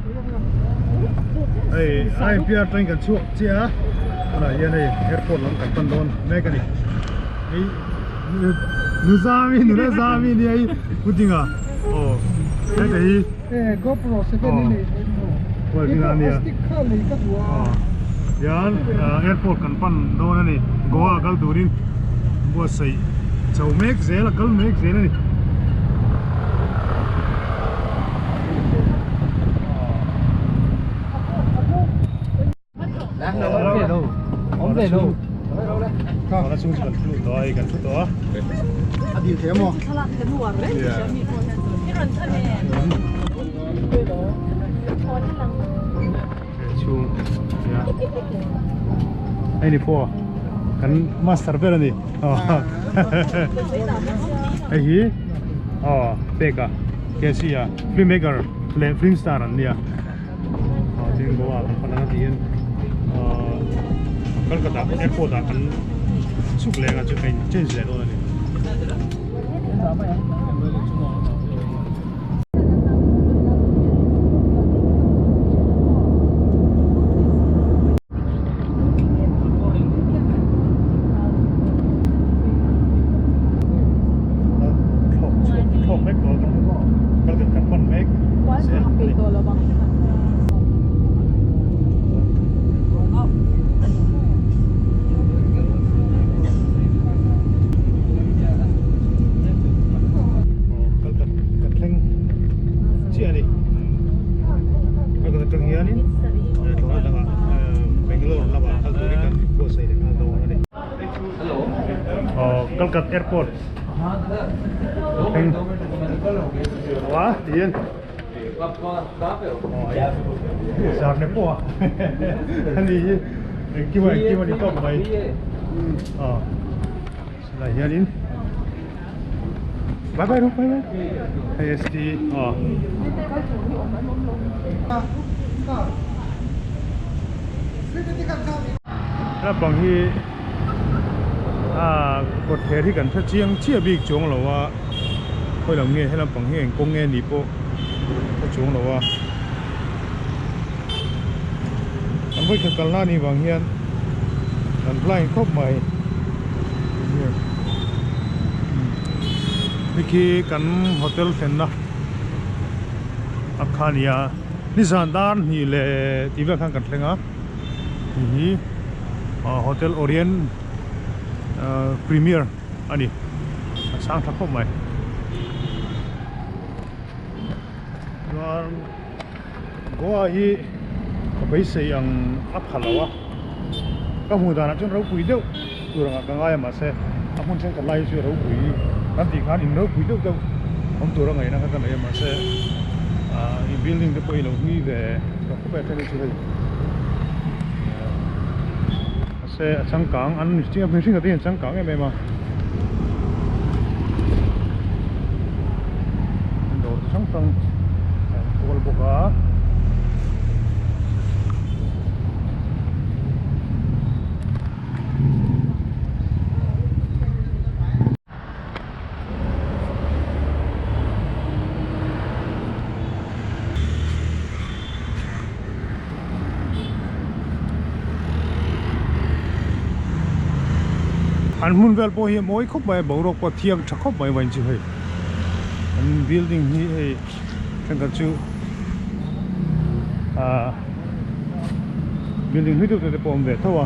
Hei IPR train kan chhuak chiah a tunah hian hei airport lam kan pan dawn mek a ni hei Nuzami nula zami nia hi pudding a aw heta hi GoPro 7 hi nei nia hian airport kan pan dawn a ni Goa kal turin buatsaih chho mek zel a kal mek zel a ni. Hei ni pawh kan master ber a ni hei hi aw peka KC a film maker leh film star an nia aw tin Goa kan pan anga tiin aw Kolkata airport ah kan chhuk leh anga chu ka in change leh dawn a ni. Ka thleng chiah a ni ka atang hianin thlawhna dangah Bangalore lamah kal turin kan buatsaih leh nghal dawn a ni aw Kolkata airport thleng a tiin zar ne pawh a ani hi engkim a engkim a ni tawp mai aw silai hianin bye bye bye bye hei st aw lampang hi a kawt thler hi kan hre chiang chiah bik chuang lo a khawi lam nge he lampang hi eng kawng nge ni pawh hre chuang lo a an vawikhat kalna anih vang hian an blind khawp mai hei khi kan hotel thlenna a kha a ni a nizan dar hnih leh tih vel khan kan thleng a hei hi hotel orient premier a ni a chhang tha khawp mai chuan Goa hi ka beisei ang a pha lo a ka hmuh danah chuan ropui deuh tur angah ka ngai a mahse a hmun thenkhat lai hi chu ropui kan tih khan in ropui deuh deuh awm tur a ngaihna kha ka nei a mahse ah in building te pawh hi lo hlui ve tawh khawp e then hi chu hei mahse a changkang an mihring te hi an changkang em em a dawr chi hrang hrang a in kual bawk a. An hmun vel pawh hi a mawi khawp mai a boruak pawh a thiang tha khawp mai vawiin chu hei an building hi hei thenkhat chu ahh building hlui deuh te pawh a awm ve tho a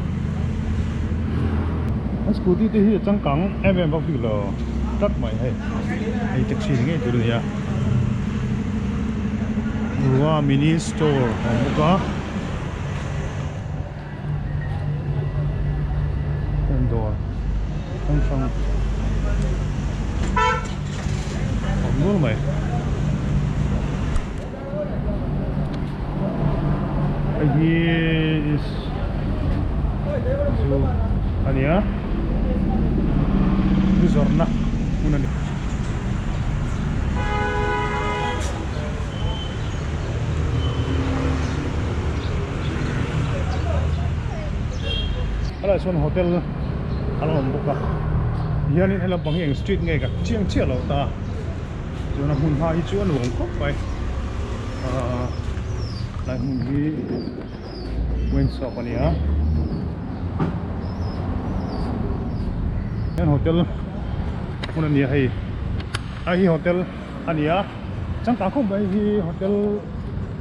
an scooty te hi a changkang em em bawk bik lo tlat mai hei hei taxi ni ngei tur a ni a. Goa mini store a awm bawk a heng dawr hrang hrang a awm nual mai hei hi zu a ni a zu zawrhna hmun a ni. Helai chuan hotel a lo awm bawk a hianin he lampang hi eng street nge ka chiang chiah lo ta chuan a hmun hma hi chu a nuam khawp mai ahh. Helai hmun hi wine shop a ni a hian hotel hmun a ni a hei a hi hotel a ni a changkang khawp mai hi hotel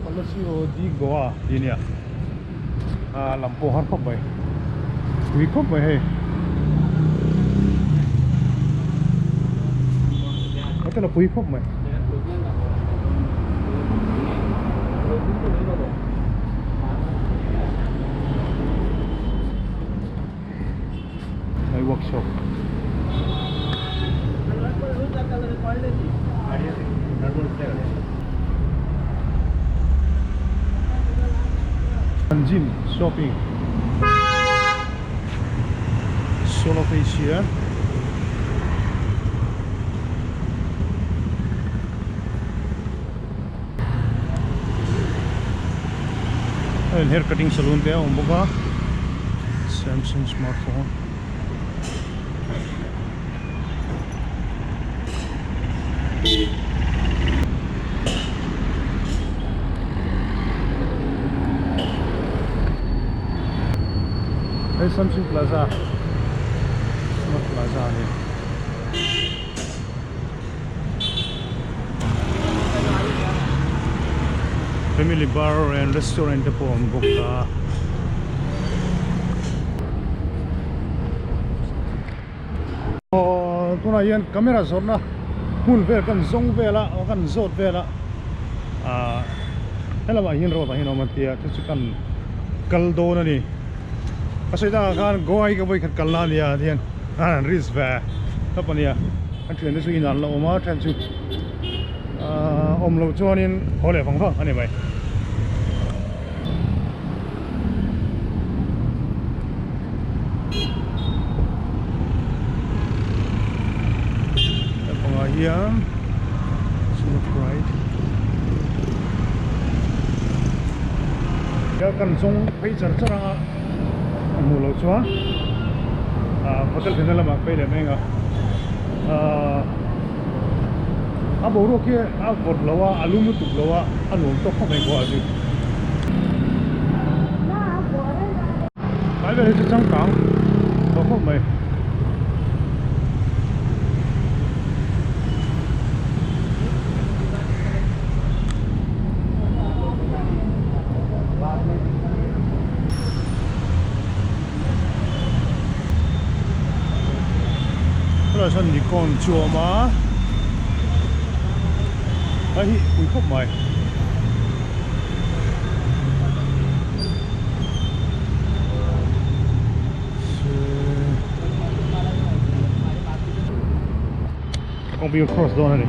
Palacio de Goa tih a ni a ah lam pawh har khawp mai pui khawp mai hei hotel a pui khawp mai. Hei workshop Gym shopping Solo Asia Hei hair cutting salon te a awm bawk a Samsung smartphone Hei Samsung Plaza Smart Plaza a ni. Family bar and restaurant te pawh a awm bawk a. Aw tunah hian camera zawrhna hmun vel kan zawng vel a kan zawt vel a ah helamah hian road ah hian a awm an tia chu chu kan kal dawn a ni ka sawi takah khan Goa hi ka vawikhat kalna a nia tihian an risk ve tawp a nia an thiante chu inah an la awm a then chu ah awm loh chuanin haw leh vang vang a ni mai. Lampangah hian smooth ride hian kan zawng phei char char anga a hmuh loh chuan ah hotel thlenna lamah phei leh mai ang a ah a boruak hi a vawt lo a a lum lutuk lo a a nuam tawk khawp mai pawh a chu. Tlai vel hi chu changkang tawh khawp mai. Helai chuan Nikon chu a awm a hei hi pui khawp mai. Kawng bik a cross dawn a ni.